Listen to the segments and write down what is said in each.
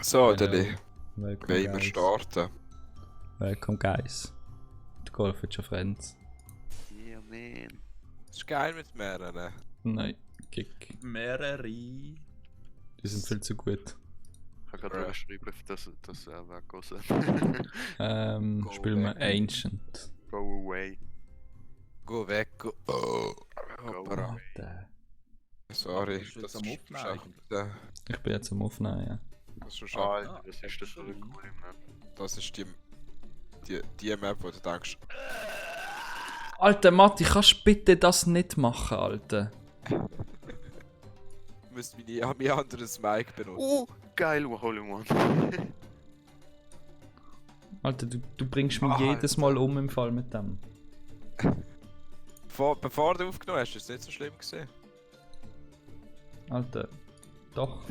So, Hello. Deli, Welcome, wollen wir guys. starten? Welcome, guys. To Golf with your friends. Yeah, man. Das ist geil mit mehreren. Nein, Kick. Mehrere. Die sind viel zu gut. Ich habe gerade geschrieben, dass weggehen soll. Go Spielen wir weg. Ancient. Go away. Go weg, go. Oh. Go Hoppara. Alter. Sorry, Bist du das jetzt am ist Aufnehmen? schade. Ich bin jetzt am Aufnehmen, ja. Das ist schon schade. Alter, was ist das für eine coole Map? Das ist die Map, wo du denkst, Alter, Matti, kannst du bitte das nicht machen, Alter? du müsst mein anderes Mic benutzen. Geil, Hole in One. Alter, du bringst mich Alter. jedes Mal um im Fall mit dem. Bevor du aufgenommen hast, ist es nicht so schlimm gewesen. Alter, doch.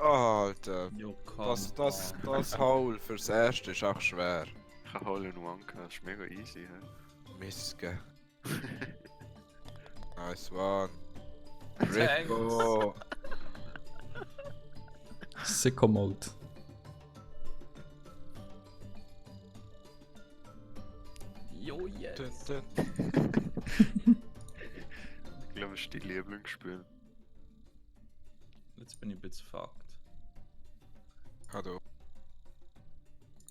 Alter, Jo, komm. das Hole fürs Erste ist auch schwer. Ich habe Hole in One gehabt, das ist mega easy. He? Miske. Nice one. Thanks. Rico. Sicko Mode. Jo, yes. Dun, dun. Ich glaube, das ist dein Lieblingsspiel. Jetzt bin ich ein bisschen fucked. Hallo.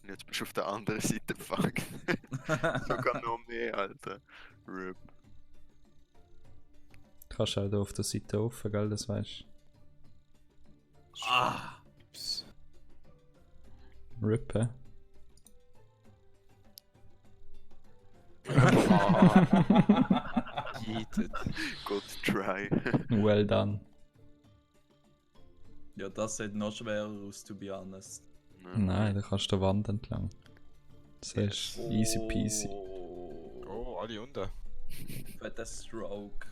Und jetzt bist du auf der anderen Seite fucked. Sogar noch mehr, Alter. RIP. Du kannst auch da auf der Seite offen, gell, das weißt Ah! Psst. du. RIP, hä? Yeeted. Good try. Well done. Ja, das sieht noch schwerer aus, to be honest. Nein, da kannst du die Wand entlang. Das ist easy peasy. Oh, Oh, alle unten. fetter Stroke.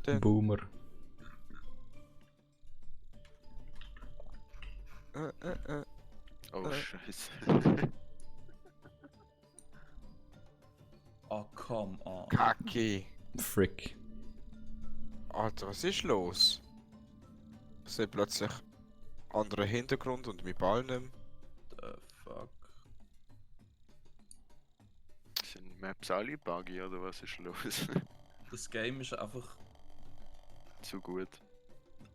Dun. Boomer. Oh, Scheiße. Oh, come on. Kacki. Frick. Alter, was ist los? Ich sehe plötzlich anderen Hintergrund und mein Ball nicht mehr. The fuck. Sind Maps alle buggy oder was ist los? Das Game ist einfach Zu gut.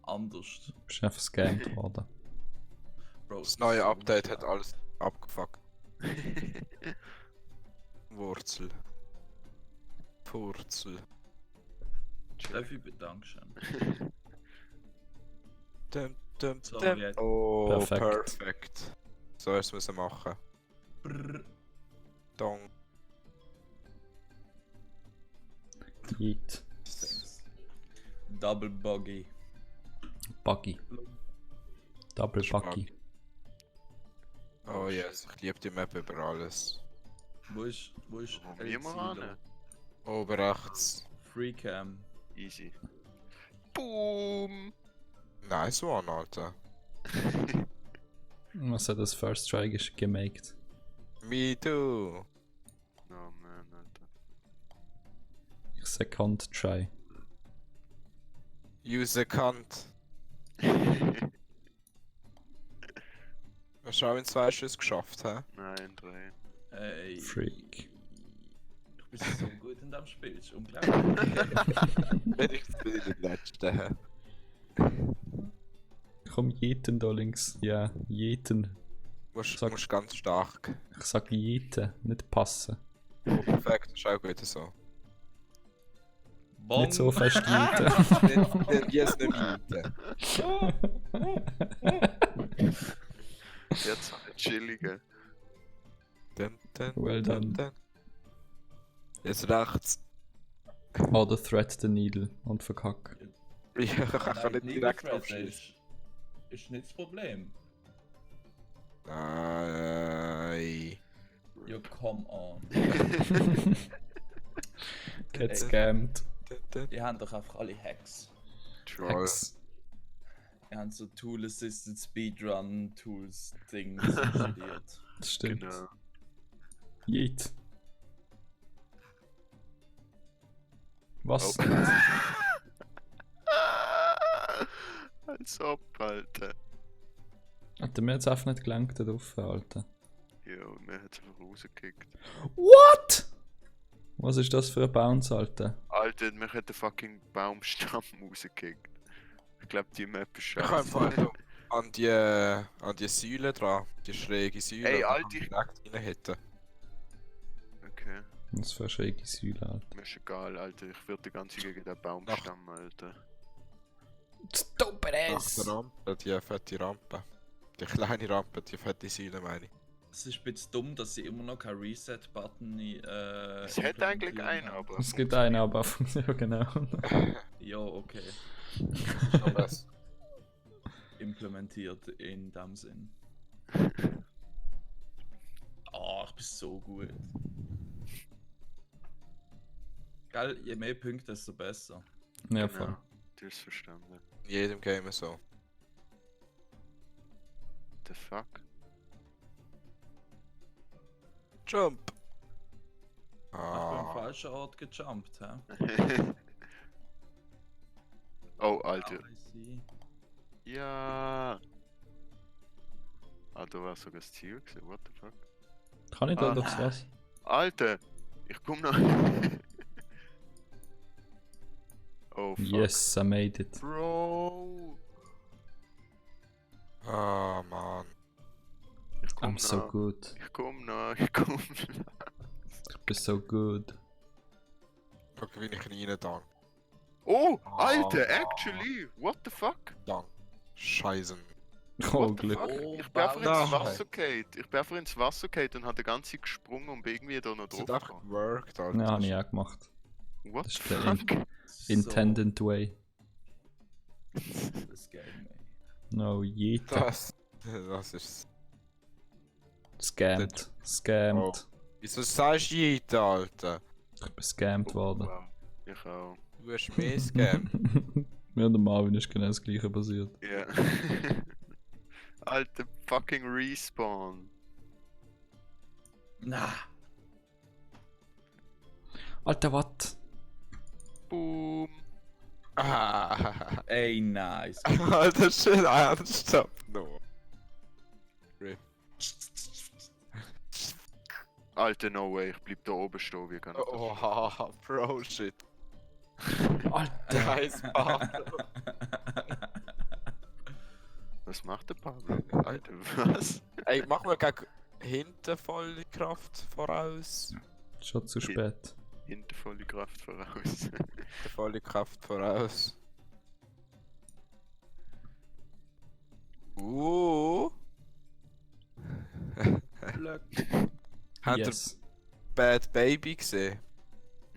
anders. Du bist einfach gescammt worden. Bro, Das neue so Update hat schlau. alles abgefuckt. Wurzel. Purzel. Steffi, Dankeschön. Dum, dum, So, dum. jetzt. Oh, Perfekt. perfekt. So es müssen wir machen. Brrr. Dong. Yeet. Double Buggy. Buggy. Double ist Buggy. Oh yes, ich liebe die Map über alles. Wo ist Wo wir El mal Silo? hin? Oben rechts. Freecam. Easy. Boom! Nice one, Alter. Was hat das First Try gemaked? Me too. Oh man, Alter. Ich Second Try. Use a cunt. Hast du auch in 2 Schüssen geschafft, hä? Nein, 3. Ey. Freak. Du bist so gut in dem Spiel, das ist unglaublich. Wenigstens bin ich der Letzte, hä? Komm, Jeten da links. Ja, Jeten. Sag- Musst ganz stark. Ich sag Jeten, nicht passen. Oh, perfekt, ist auch gut so. Bong. Nicht so fest Jeten. Nicht jetzt nicht mieten. Jetzt halt chillige. Dun, dun, Well dun, done. dun. Jetzt rechts. Oder Thread the Needle und verkack. Ich kann nicht direkt Needle-Thread abschießen. ist nicht das Problem. Nein. Ja, come on. Get scammed. Dun, dun. Ihr habt doch einfach alle Hacks. Troll. Hex. Ihr habt so Tool-Assisted Speedrun-Tools-Dings installiert. Das stimmt. Genau. Yeet. Was? Oh. Als ob, Alter. Alter, mir hat's einfach nicht gelangt da drauf, Alter. Jo, mir hat's einfach rausgekickt. What? Was ist das für ein Bounce, Alter? Alter, mir hat der fucking Baumstamm rausgekickt. Ich glaub, die Map ist Ich kann scheiße. einfach an die Säule dran. Die schräge Säule. Ey, und dann Alter, kann ich direkt rein hätten. Okay, Was für eine schräge Säule, Alter. mir ist egal, Alter. Ich würde die ganze gegen den Baumstamm, Alter. Stupid Nach der Rampe, die fette Rampe. Die kleine Rampe, die fette Säule meine ich. Es ist ein bisschen dumm, dass sie immer noch keinen Reset-Button Es hat eigentlich einen, aber. Es gibt einen, aber ja, genau. Ja, okay. Aber es- Implementiert in dem Sinn. Ah, ich bin so gut. Geil, je mehr Punkte, desto besser. Ja, Genau. voll. Du hast verstanden. in jedem Game so. The fuck? Jump! Ich bin am Ah, falschen Ort gejumpt, hä? Oh, Alter. I see. Ja. Ah, da war sogar das Ziel gewesen. What the fuck? Kann ich da Ah. durchs was? Alter! Ich komm noch. Oh, fuck. Yes, I made it. Bro! ah Mann. Ich komm I'm so noch. good. Ich komm noch. Ich komm noch. Ich bin so good. Schau, wie ich rein dank. Oh! Ah. Alter, actually! What the fuck? Dank. Scheißen. Oh, What the Glück. fuck? Oh, Ich bin einfach ins Nein. Wasser gefallen. Ich bin einfach ins Wasser gefallen und habe die ganze Zeit gesprungen und bin irgendwie da noch Es hat drauf einfach gekommen. geworkt, Alter. Ja, habe ich auch gemacht. What das the ist der fuck? Intended way. So, das Game, ey. No, jeder. Das ist... Scammed. Scammed. Wieso sagst du jeden, Alter? Ich bin scammed worden. Wow. Ich auch. Du hast mehr Scam. Mir und der Marvin ist genau das gleiche passiert. Ja. Alter, fucking Respawn. Na, Alter, was? Boom. Ah, ey, nice. Alter, schön ernsthaft noch. Alter, no way, ich bleib da oben stehen, wie kann ich das? Oh, Bro, shit. Alter. Nice, Alter. Was macht der Pablo? Alter, was? Ey, mach mal gegen hinten volle Kraft voraus. Schon zu spät. Hinter volle Kraft voraus. Volle Kraft voraus. Glück. Habt ihr Yes. Bad Baby gesehen?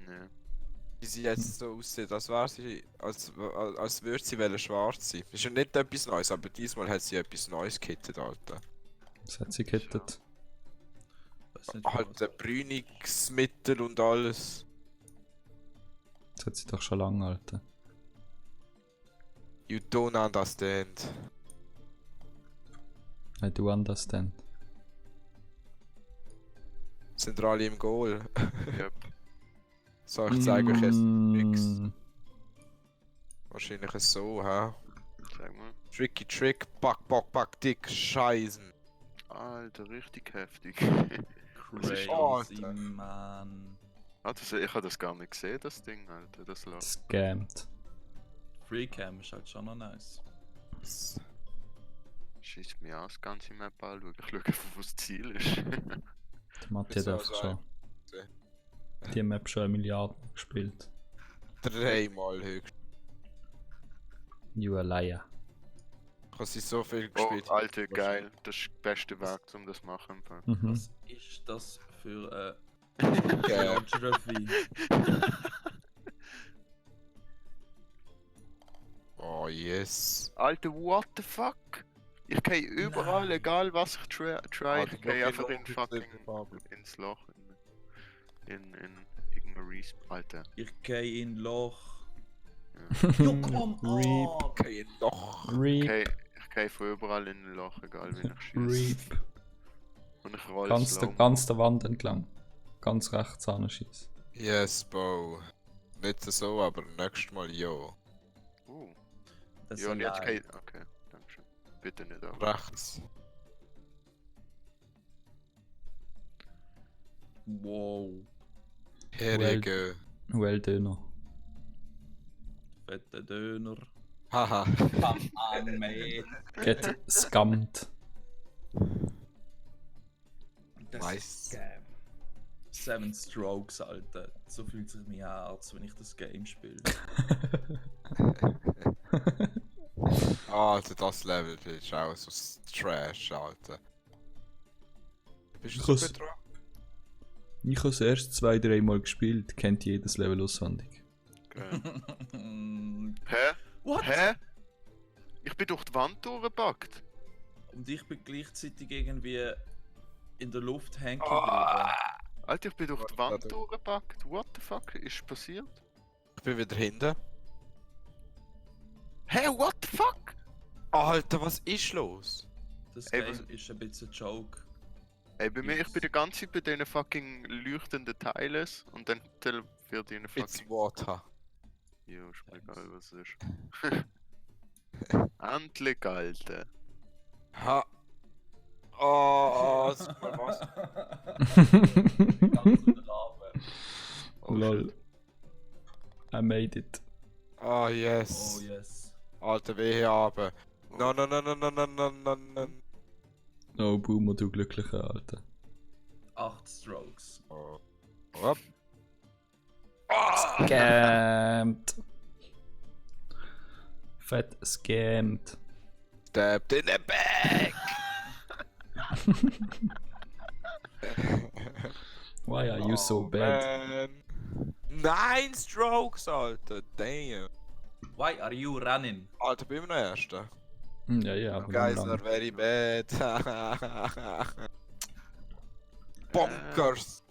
Ne. Wie sie jetzt so aussieht, als wäre sie, als würde sie schwarz sein. Ist ja nicht etwas Neues, aber diesmal hat sie etwas Neues gehittet, Alter. Das hat sie gehittet. Weiß nicht, Halt Brünungsmittel und alles. Das hat sie doch schon lange, Alter. You don't understand. I do understand. Sind wir alle im Goal? Yep. So, ich zeige euch jetzt nix. Mm, Wahrscheinlich so, hä? Sag mal. Tricky Trick, Back, Dick, Scheißen. Alter, richtig heftig. Crazy, Alter. man. Also, ich habe das gar nicht gesehen, das Ding, Alter. Das läuft. Scammed. Freecam ist halt schon noch nice. Schießt mich aus, ganze Map anschauen. Ich schaue einfach, wo das Ziel ist. Der Matti hat Wieso einfach so schon ein- die Map schon 1 Milliarde gespielt. 3-mal höchst. You a liar. Ich habe sie so viel Oh, gespielt. Alter, geil. Das ist der beste Weg, um das zu machen. Mhm. Was ist das für Geil. Geography? Oh yes. Alter, what the fuck? Ich gehe überall, Nein. egal was ich try, ich gehe einfach in fucking. fucking ins Loch. In irgendein Resp. Alter. Ich gehe in Loch. Ja. Jo, komm Reap. on! Okay, noch. Reap. Ich gehe von überall in ein Loch, egal wie ich schieße. Reap. Und ich roll Ganz der Wand entlang. Ganz rechts anschießen. Yes, Bo. Nicht so, aber nächstes Mal ja. Ja, und jetzt kein... Okay, dankeschön. Bitte nicht auch. Rechts. Wow. Here you go. Well Döner. Fette Döner. Haha. Come on, mate. Get scammed. Das Nice. ist Scam. 7 Strokes, Alter. So fühlt sich mein Herz, wenn ich das Game spiele. Alter, das Level ist auch so Trash, Alter. Bist du Ich so has- gut dran? Ich habe es erst 2-3 Mal gespielt, kennt jedes Level auswendig. Okay. Hä? What? Hä? Ich bin durch die Wand durchgepackt. Und ich bin gleichzeitig irgendwie in der Luft hängen Oh. geblieben. Alter, ich bin durch die Warte, Wand durchgepackt. What the fuck ist passiert? Ich bin wieder hinten. Hä, what the fuck? Alter, was ist los? Das Ey, Game ist ein bisschen ein Joke. Ey, bei mir, ich bin die ganze Zeit bei diesen fucking leuchtenden Teilen und dann teleportiert ihnen It's fucking... water. Jo, ist mir egal, was es ist. Endlich, Alter. Ha. Oh, super, was? Oh, Lol. shit. I made it. Oh, Oh yes. yes. Alter, wehe aber. No, no, no, no, no, no, no, no, no. Oh, Boomer, du glücklicher Alter. 8 Strokes. Oh. Hopp. Ah! Scammed. Fett scammed. Stabbed in the back! Why are you so bad? Man. 9 Strokes, Alter. Damn. Why are you running? Alter, bin ich noch Erster. Ja, ja, You aber guys dann are lang. very bad. Bonkers.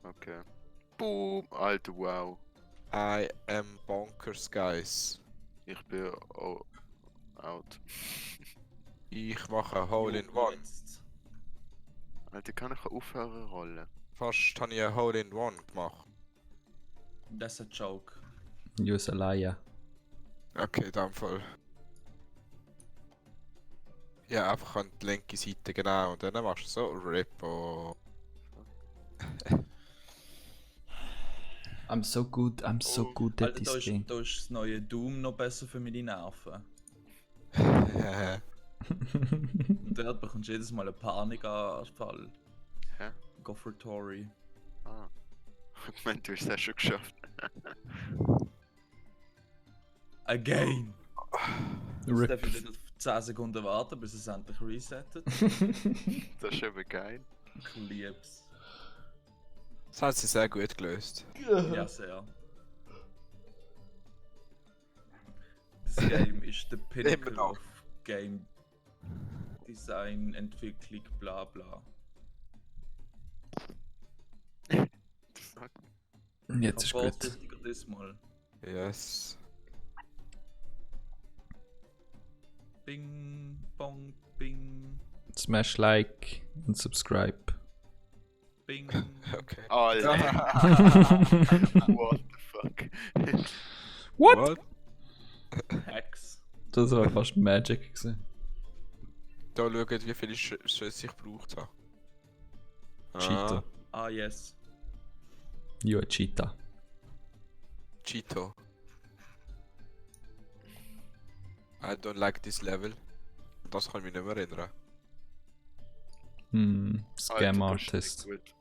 Okay. Boom! Alter, wow. I am bonkers, guys. Ich bin out. Ich mache ein Hole in One. Jetzt. Alter, kann ich aufhören rollen? Fast habe ich ein Hole in One gemacht. Das ist ein Joke. Use a liar. Okay, in dem Fall. Ja, einfach an die linke Seite, genau. Und dann machst du so Rippo. I'm so good at Alter, this game. da ist das neue Doom noch besser für meine Nerven. Und dort bekommst du jedes Mal einen Panikanfall. Hä? Go for Tory. Ah. Ich meine, du hast es ja schon geschafft. Again! Jetzt Rip. darf ich wieder 10 Sekunden warten, bis es endlich resettet. Das ist eben geil. Ich lieb's. Das hat sie sehr gut gelöst. Ja, sehr. Das Game ist der Immer Pinnacle noch. of Game Design, Entwicklung, bla bla. Jetzt ist gut. Vorsichtiger diesmal. Yes. Bing, bong, bing, Smash like und subscribe. bing. Okay. Alter. What the fuck? What? Hex. Das war fast Magic gewesen. Da schaut, wie viele Schüsse ich gebraucht habe. Cheetah. Ah, yes. You a Cheetah. Cheeto. I don't like this level. Das kann ich mich nicht mehr erinnern. Scam Alter, das ist Artist. nicht gut.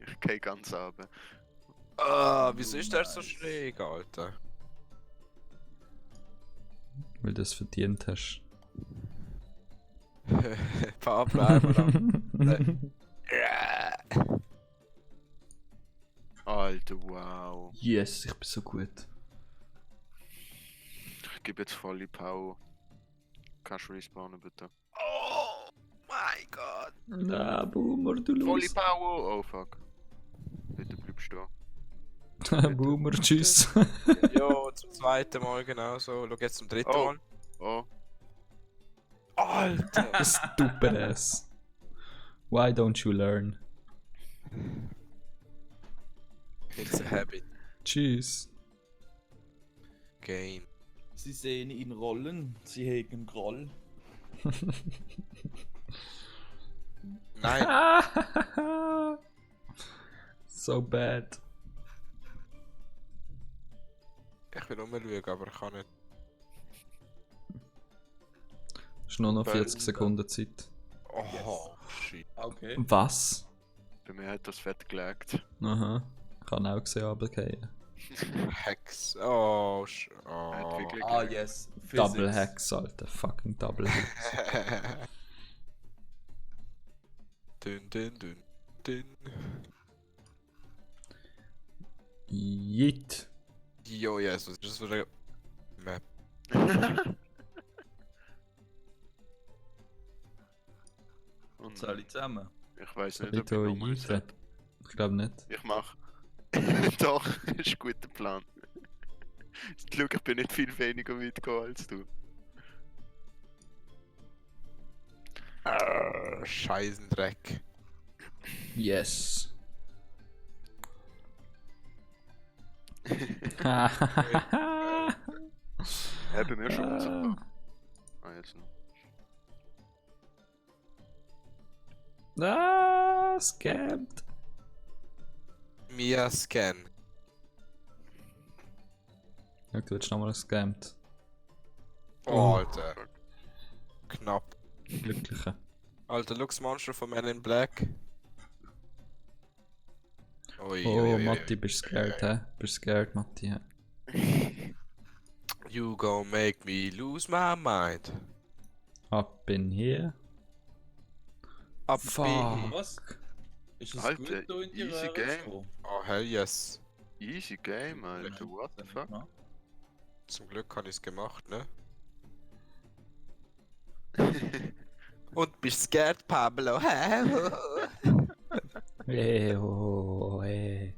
Ich geh ganz runter. Ah, wieso ist der so schräg, Alter? Weil du es verdient hast. Pablo, einmal Alter, wow. Yes, ich bin so gut. Ich gebe jetzt volle Power. Kannst du respawnen, bitte? Oh mein Gott! Na, Boomer, du Volle los. Power! Oh fuck. Bitte bleib stehen. Boomer, tschüss. Jo, zum zweiten Mal genauso. Schau jetzt zum dritten Oh. Mal. Oh. Alter! Stupid ass. Why don't you learn? It's a habit. Tschüss. Game. Sie sehen ihn rollen, sie hegen Groll. Nein, So bad. ich will rumschauen, aber ich kann nicht. Ist nur noch 40 Bälle. Sekunden Zeit. Oh, shit. Okay. Was? Bei mir hat das Fett gelegt. Aha. Ich habe auch gesehen, runterfallen. Hex. Oh, Er hat wirklich Ah, gelegt. yes. Physics. Double Hex, Alter. Fucking Double Hex. Dünn, dünn, dünn, dünn. Yeet. Jo, Jesus, das ist so eine Map. Und Soll ich zusammen? ich weiß Soll nicht, ich ob da ich nochmal yeeten? sollte. Ich glaube nicht. Ich mach. Doch, ist ein guter Plan. Schau, ich bin nicht viel weniger weit gegangen als du. Scheißendreck. Yes. Ja, bei mir schon unsichtbar. Ah, jetzt noch. Scammed. Mia Scan. Ja, du wirst nochmal gescammt. Oh, Alter. Knapp. Glückliche. Alter, Lux Monster von Men in Black. Ui, Oh, ui, ui, Matti, ui. bist du scared, hä? Bist du scared, Matti, hä? You gon' make me lose my mind. Up in here. Up Fuck. in- Was? Ist es Alter, gut, da in die easy Röhre game. zu kommen? Oh, hell yes. Easy game, Alter. What the fuck? Ja. Zum Glück habe ich's gemacht, ne? Und bist scared, Pablo? Hä? Hey, oh, hey.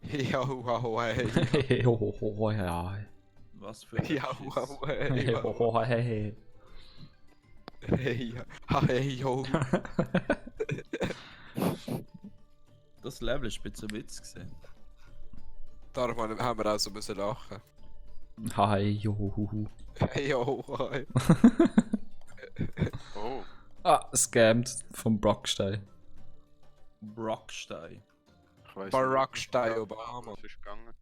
Ja, wow, hey. Hey, oh, oh, ja. Was für ein Ja, Schiss. wow, Hey, hey. oh, oh, hey. Hey, hey, yo. Das Level ist ein bisschen Witz gesehen. Darum haben wir auch so müssen lachen. Hi, jo. Hey, yo, hey. Oh, Ah, scammed vom Brockstein. Brockstein. ich weiß Barack nicht. Stein Obama. Was ist gegangen?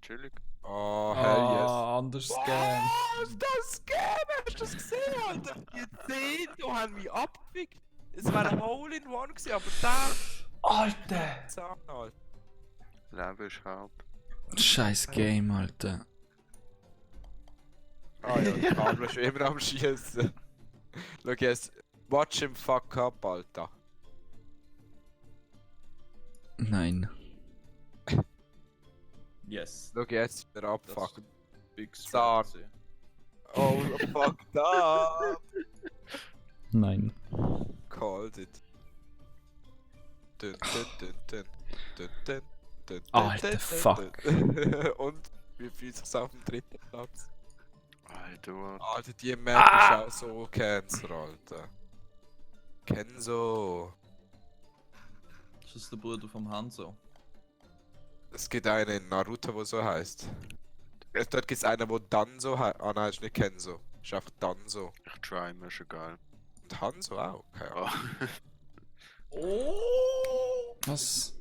Chillig. Oh, hell yes. Ah, anders scammed. Was ist das Scam? Hast du das gesehen, Alter? Die 10, du haben mich abgefickt. Es wäre ein Hole in One gewesen, aber da. Alter! Zahn, Alter. Leben ist hart. Scheiß Game, Alter. Ah ja, der Pablo ist immer am Schießen. Schau jetzt. Watch him fuck up, Alter. Nein. Yes. Schau jetzt, der Das abfuckt. ist Big Zahn. Strategy. Oh, fucked up. Nein. Called it. Dun, dun, dun, dun, dun, dun, dun, Alter, dun, fuck. dun. Und wie fühlt sich's auf dem dritten Platz? Alter, what? Alter, die Map ist auch so Cancer, Alter. Kenzo. Ist das der Bruder vom Hanzo? Es gibt einen in Naruto, der so heißt. Dort gibt es einen, der Danzo heißt. Ah nein, ist nicht Kenzo. Ist einfach Danzo. Ich try, mir ist egal. Und Hanzo auch. Okay. Oh. Oh! Was?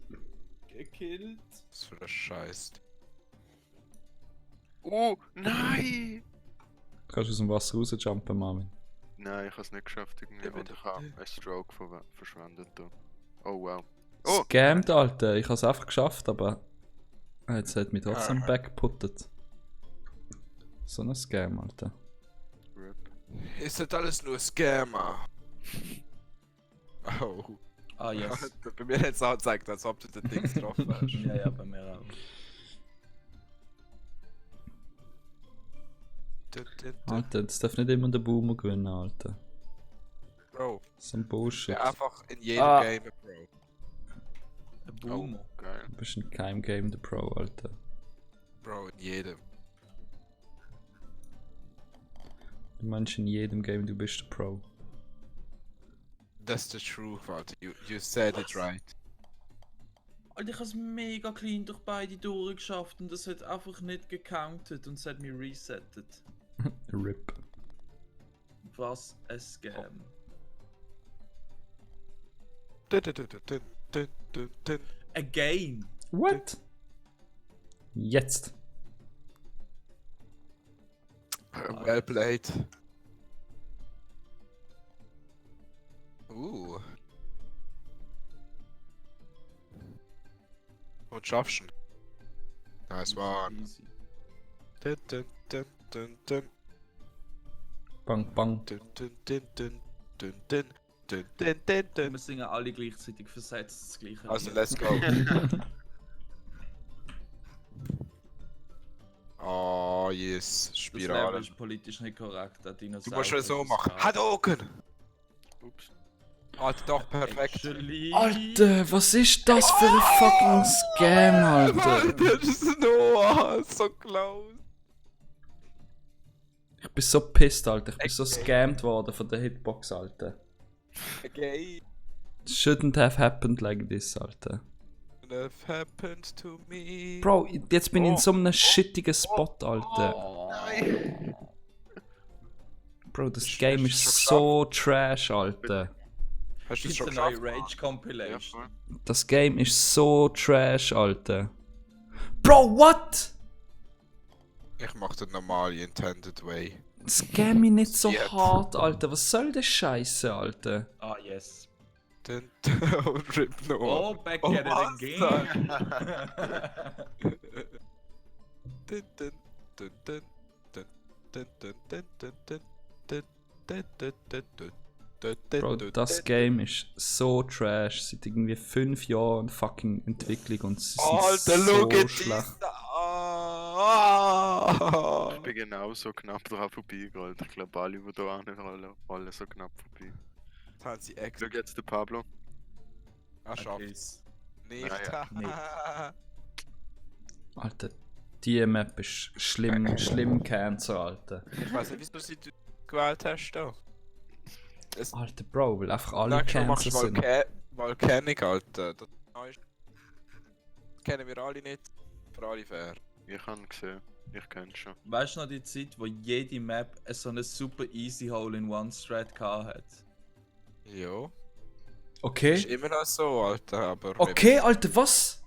Gekillt. Was für ein Scheiß. Nein! Du kannst aus dem Wasser rausjumpen, Marvin. Nein, ich habe es nicht geschafft irgendwie. Ja, Und ich habe einen Stroke verschwendet. Da. Oh wow. Scammed, Alter. Ich habe es einfach geschafft, aber jetzt hat mich trotzdem backputtet. So ein Scam, Alter. RIP. Ist das alles nur Scammer? Oh. Ah, yes. Bei mir hat es angezeigt, als ob du den Dings getroffen hast. Ja, ja, bei mir auch. Alter, das darf nicht immer der Boomer gewinnen, Alter. Bro, So ein Bullshit. ja, einfach in jedem Ah. Game, Bro. Ein Boomer. Geil. Du bist in keinem Game der Pro, Alter. Bro, in jedem. Du meinst in jedem Game, du bist der Pro. That's the truth, Alter. You said it right. Alter, ich habe es mega clean durch beide durchgeschafft und es hat einfach nicht gecountet und es hat mich resettet. RIP. Was ein Scam. Dun, dun, dun, dun, dun, dun, dun. Again! What? Jetzt. Well played. Und schaffst du ihn? Nice one. Easy. Dun, dun, dun, dun, dun, Bang, bang. dun, dun, dun, dun, dun, dun, dun, dun, dun, dun. Wir singen alle gleichzeitig versetzt das gleiche. Also, Lied. let's go. Oh, yes. Das Level Spirale. ist politisch nicht korrekt. Der Du Dinosaurier musst es so ist machen. da. Hadouken! Ups. Alter, doch, perfekt. Actually. Alter, was ist das für ein fucking Scam, Alter? Alter, das ist Noah. So close. Ich bin so pissed, Alter. Ich bin so scammed worden von der Hitbox, Alter. Okay. Shouldn't have happened like this, Alter. What happened to me? Bro, jetzt bin ich in so einem shittigen Spot, Alter. Oh. Nein! Bro, das Hast Game du ist es so trash, Alter. Hast du es It's schon a neue geschafft? Rage Compilation. Ja, Das Game ist so trash, Alter. Bro, what? Ich mach den normalen Intended Way. Scam mich nicht so Jetzt. hart, Alter. Was soll das Scheiße, Alter? Ah, yes. Dun, dun, Rip Noah. Oh, back Oh, at it was again. Dun, dun, dun, dun, dun, dun, dun, dun, dun, dun, dun, dun, dun, dun, dun, dun, Bro, dun, das dun. Game ist so trash. Seit irgendwie 5 Jahren fucking Entwicklung und sie sind Alter, so schau dir schlecht. das an! Ich bin genau so knapp dran vorbeigerollt. Ich glaube, alle, die hier anrollen, rollen so knapp vorbei. Das haben sie extra. Schau jetzt den Pablo. Schafft Okay. nicht. Alter, die Map ist schlimm Cancer, Alter. Ich weiß nicht, wieso sie gewählt hast. Da. Alter, Bro, weil einfach alle Nächstes Mal machst Cancer du sind. Volcanic, Alter. Das kennen wir alle nicht. Für alle fair. Ich habe ihn gesehen. Ich kenne schon. Weißt du noch die Zeit, wo jede Map so eine super easy Hole-in-One-Strat hat? Jo. Ist Okay. immer noch so, Alter, aber... Okay, Alter, was?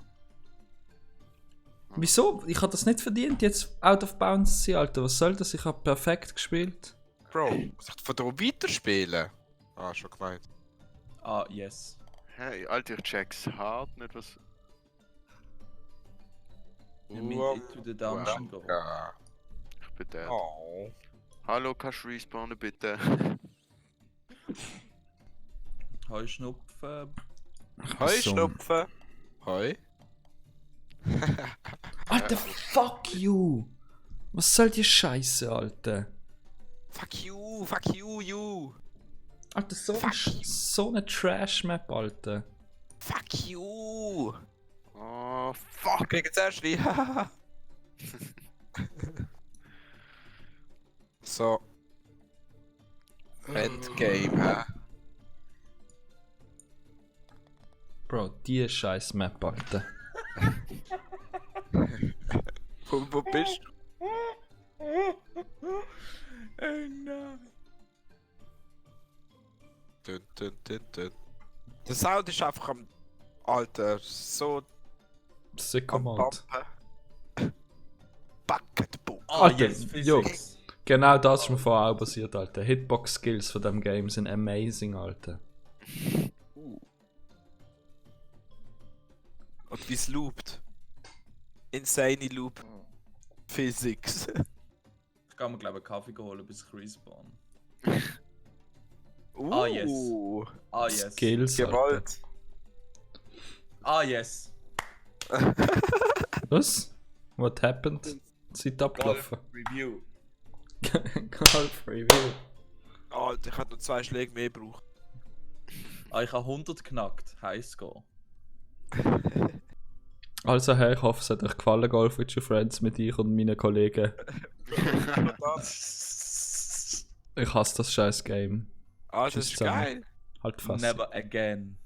Wieso? Ich habe das nicht verdient, jetzt out of bounds zu sein, Alter. Was soll das? Ich habe perfekt gespielt. Bro, muss ich von da weiterspielen? Ah, schon gemeint. Ah, yes. Hey, Alter, ich check's hart nicht, was. Wir müssen into the dungeon gehen. Ja. Ich bin der. Oh. Hallo, kannst du respawnen bitte? Heuschnupfen. Heuschnupfen. Heu. Alter, fuck you! Was soll die Scheiße, Alter? Fuck you, you. Alter, Fuck you. so eine Trash-Map, Alter. Fuck you. Oh, Ich fuck! krieg jetzt erst rein. So. Endgame, hä? Bro, die scheiß Map, Alter. Wo bist du? Oh nein. Dun, dun, dun, dun. Der Sound ist einfach am... Alter, so Sicko am Mode. Pumpen. Bucket Book. Ah, Alter, yes, jo. Physics. Genau das ist mir vorher auch passiert, Alter. Hitbox-Skills von dem Game sind amazing, Alter. Und wie es loopt. Insane Loop. Physics. Ich kann mir glaube ich einen Kaffee holen, bis ich respawn. Ah, yes. Ah, yes. Skills, Alter. Gewalt. Ah, yes. Was? What happened? Zeit abgelaufen. Review. Golf Review. Alter, ich hätte noch 2 Schläge mehr gebraucht. Ah, ich habe 100 geknackt. Highscore. Also, hey, ich hoffe, es hat euch gefallen, Golf with your Friends mit ich und meinen Kollegen. Ich hasse das scheiß Game. Ah, das Tschüss ist zusammen. geil. Halt fast. Never again.